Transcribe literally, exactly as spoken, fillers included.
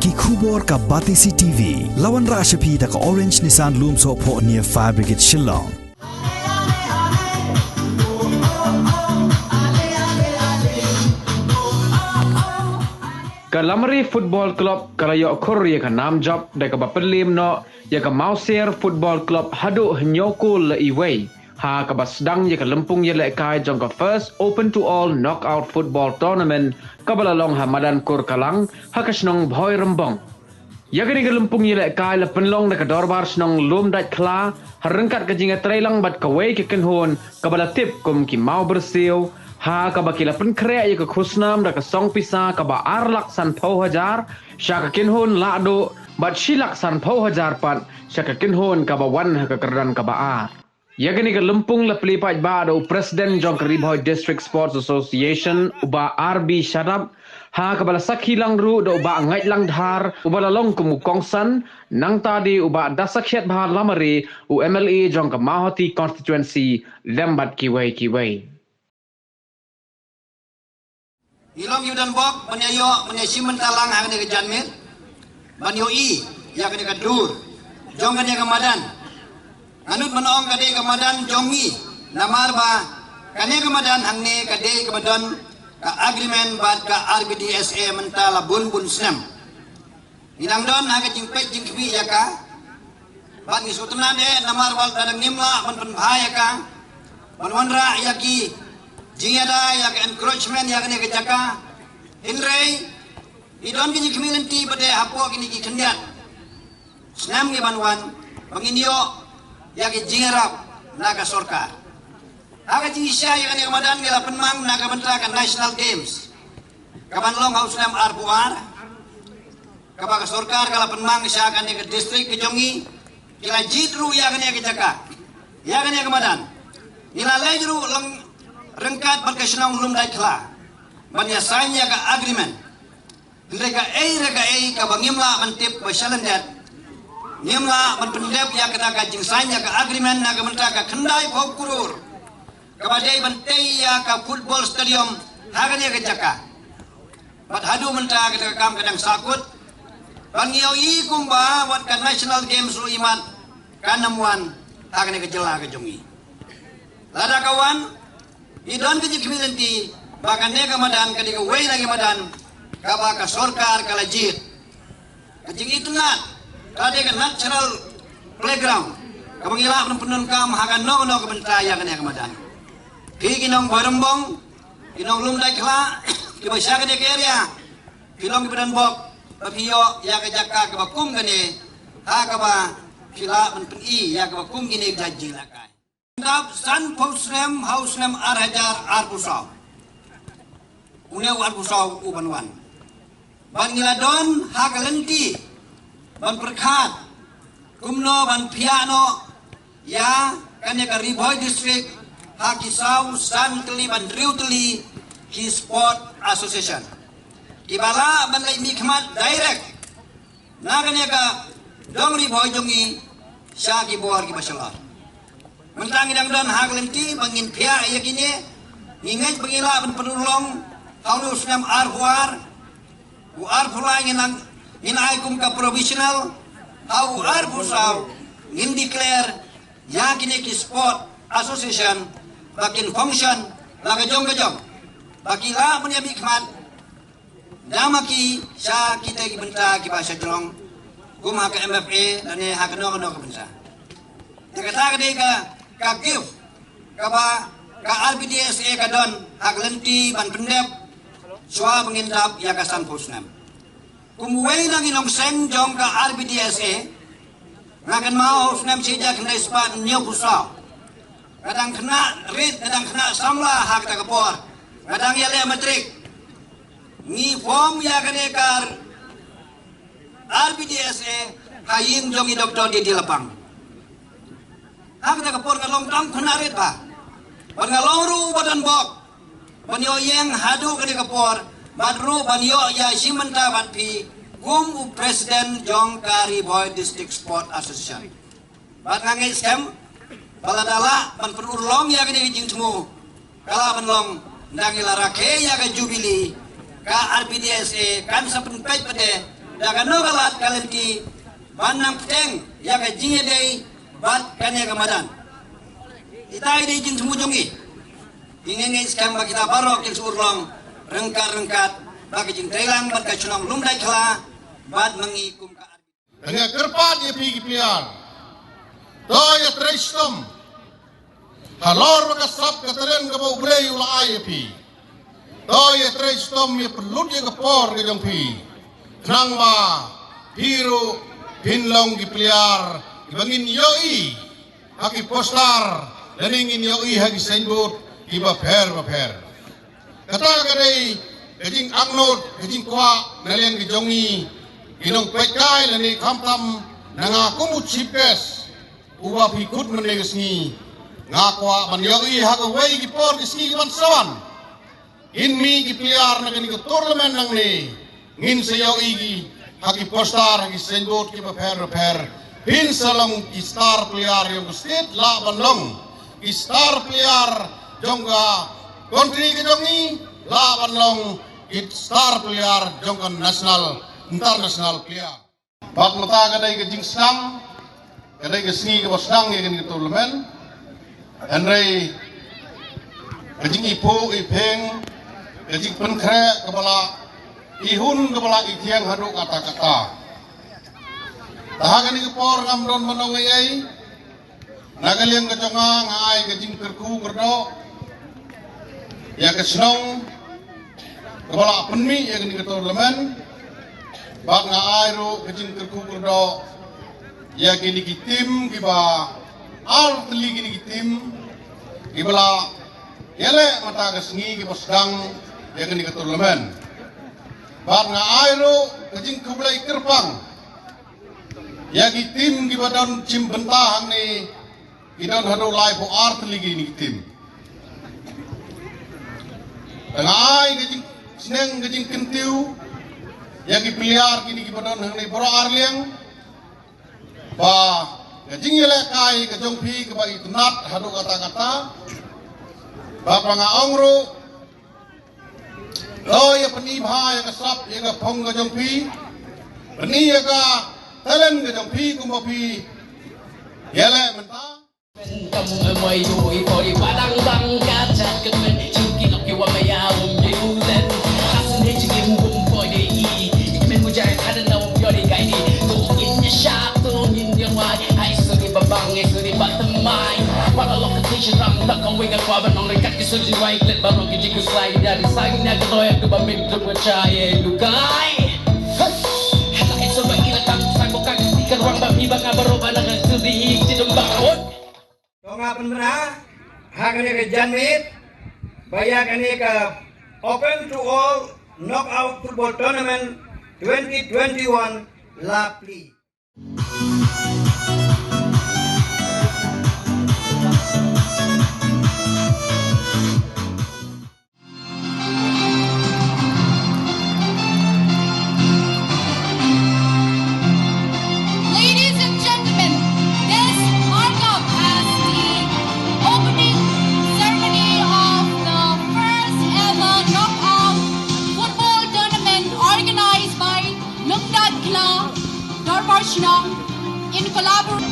Ki khubor ka Batesi T V. La wanrah sha phi da ka Orange Nissan Lumsohphoh near Fire Brigade Shillong. Ka Lamare Football Club ka la ïoh khur ïa ka nam jop da kaba pynliem noh ïa ka Mawsiar Football Club haduh hynñiew kol la iwei, ha kaba sdang ïa ka lympung ïalehkai jong ka First Open to All Knockout Football Tournament kaba la long ha madan Kurkalang, ha ka shnong Bhoirymbong. Ïa kane ka lympung ïalehkai la pynlong da ka Dorbar Shnong Lumdaitkhla, ha ryngkat ka jingïatreilang bad kawei ka kynhun kaba la tip kum ki Mawbyrsiew, ha kaba ki la pynkhreh ïa ka khusnam da ka song pisa kaba ar lak sanphew hajar sha ka kynhun lahduh, bad shi lak sanphew hajar pat sha ka kynhun kaba wan ha ka kyrdan kaba ar. Ïa kane ka lympung la plie paidbah da u President jong ka Ri Bhoi District Sports Association, u Bah R B Shadap, ha kaba la sakhi lang ruh da u Bah Ngaitlang Dhar, uba la long kum u kongsan, nangta de u Bah Dasakhiatbha Lamare, u M L A jong ka Mawhati Constituency, lem bad kiwei kiwei. Ngi long ïa u don bok ban ïa ïoh ban ïa shim bynta lang ha kane ka janmiet, ban ïohi ïa kane ka dur jong kane ka madan. Nga nud ban ong ka dei ka madan jong ngi, namar ba kane ka madan hangne ka dei kaba don ka agreement bad ka R B D S A mynta la bun bun snem. Ngi dang don ha ka jingpeit jingkhmih ïa ka. Bad ngi sngewtynnat eh namar ba lada ngim lah ban pynbha ïa ka, ban wanrah ïa ki jingïada ïa ka encroachment ïa kane ka jaka. Hynrei ngi don ki jingkhmih lynti pat eh hapoh kine ki khyndiat snem ngi ban wan, ba ngin ïoh ïa ki jingïarap na ka sorkar. Ha ka jingshisha ïa kane ka madan ngi la pynmang na ka bynta ka National Games kaban long ha u snem arphew ar, kaba ka sorkar ka la pynmang sha kane ka district ka jong ngi. Ki la jied ruh ïa kane ka jaka, ïa kane ka madan. Ngi la leit ruh lang ryngkat bad ka shnong Lumdaitkhla ban ïa sign ïa ka agreement. Hynrei kaei re kaei kaba ngim lah ban tip ba shalyndet, ngim lah ban pyndep ïa kata ka jingsign ïa ka agreement na ka bynta ka khyndai phew klur kaba dei ban tei ïa ka football stadium ha kane ka jaka. Bad haduh mynta kata ka kam ka dang sahkut. Bad ngi ïohi kumba wat ka National Games ruh imat kan ym wan ha kane ka jylla ka jong ngi. Lada ka wan, ngi don ka jingkhmih lynti ba kane ka madan ka dei kawei na ki madan kaba ka sorkar ka la jied. Ka jingitynnad, ka dei ka natural playground kaba ngi lah ban pyndonkam ha kano kano ka bynta ïa kane ka madan. Phi ki nong Bhoirymbong, ki nong Lumdaitkhla, kiba sha kane ka area, phi long kiba don bok ba phi ïoh ïa ka jaka kaba kum kane, ha kaba phi lah ban pyni ïa kaba kum kine ki jait jingïalehkai. Dap sanphew snem ha u snem ar hajar arphew saw, une u arphew saw u ban wan. Bad ngi la don ha ka lynti ban pyrkhat kumno ban phiah noh ïa kane ka Ri Bhoi District ha ki saw san tylli bad hynriew tylli ki sport association kiba lah ban leit mihkhmat direct na kane ka dong Ri Bhoi jong ngi sha ki bor kiba shalor. Mynta ngi dang don ha ka lynti ba ngin phiah ïa kine, ngi ngeit ba ngi lah ban pynurlong ha une u snem arphew ar, u arphew lai ngin nang, ngin ai kum ka provisional, ha u arphew saw ngin declare ïa kine ki sport association ba kin function la ka jong ka jong, ba ki lah ban ïa mihkhmat da ma ki sha kita ki bynta kiba sha jrong, kum ha ka M F A lane ha kano kano ka bynta. Te kata ka dei ka, ka gift kaba ka R B D S A ka don ha ka lynti ban pyndep shuwa ba ngin dap ïa ka sanphew snem. Kum uwei na ki nongseng jong ka R B D S A, nga kynmaw ha u snem shi hajar khyndai spah hynñiewphew saw, nga dang khynnah rit, nga dang khynnah samla ha kata ka por, nga dang ïaleh matrik. Ngi form ïa kane ka R B D S A ha ïing jong i Doctor D D Lapang. Ha kata ka por nga long tang khynnah rit bha, bad nga long ruh uba don bok ban ïoh ïeng haduh kane ka por, bad ruh ban ïoh ïashim bynta bad phi kum u president jong ka Ri Bhoi District Sport Association. Bad nga ngeit skhem ba lada lah ban pynurlong ïa kane ka jingthmu, ka lah ban long, ynda ngi la rakhe ïa ka Jubilee, ka R B D S A kan sa pynpeit pat eh Da kano ka lad ka lynti ban nang pteng ïa ka jingïadei bad kane ka madan. Ita i dei jingthmu jong i. Ine ne skhem ba kita baroh kin sa urlong ryngkat ryngkat ba ka jingtreilang bad ka shnong Lumdai Khla bad ma ngi kum ka Nga kyrpad ïa phi ki pliar. To ïa trei shitom halor ba ka sap ka tren kaba U Blei u la ai ïa phi. To ïa trei shitom ïa pynlut ïa ka por ka jong phi. Khnang ba phi ruh phin long ki pliar kiba ngin ïohi ha ki poster lane ngin ïohi ha ki signboard kiba pher ba pher. Kata ka dei ka jingangnud ka jingkwah na liang ka jong ngi ki nongpeitkai lane khamtam na nga kum u chief guest uba phi kut mynne ka sngi. Nga kwah ban ïohi ha kawei ki por ki sngi ki ban sa wan, ngin mih ki pliar na kane ka tournament nangne. Ngin sa ïohi ki ha ki poster ha ki signboard kiba pher ba pher. Phin sa long ki star player jong ka state, lah ban long ki star player jong ka country ka jong ngi, lah ban long ki star player jong ka national, international player. Bad mynta ka dei ka jingsdang, ka dei ka sngi kaba sdang ïa kane ka tournament. Hynrei ka jingiphuh iphieng, ka jingpynkhreh kaba la ihun kaba la ithiang haduh katta katta. Te ha kane ka por ngam don ban ong ei ei. Na ka liang ka jong nga, nga ai ka jingkyrkhu kyrdoh ïa ka shnong kaba la pynmih ïa kane ka tournament. Bad nga ai ruh ka jingkyrkhu kyrdoh ïa kine ki team kiba ar tylli, kine ki team kiba la ïaleh mynta ka sngi kiba sdang ïa kane ka tournament. Bad nga ai ruh ka jingkhublei kyrpang ïa ki team kiba don shim bynta hangne, ki don haduh laiphew ar tylli kine ki team. Te nga ai ka jingsneng ka jingkyntiew ïa ki player kine kiba don hangne baroh ar liang ba ka jingïalehkai ka jong phi kaba itynnad haduh katta katta. Bad ba nga ong ruh, to ïa pyni bha ïa ka sap ïa ka phong ka jong phi. Pyni ïa ka talent ka jong phi kumba phi ïaleh mynta. To nga pynbna ha kane ka janmiet ba ïa kane ka Open to All Knockout Football Tournament twenty twenty-one la plie. Ladies and gentlemen, this mark up as the opening ceremony of the first ever knockout football tournament organized by Lumdad Khla Dorbar Shnong in collaboration.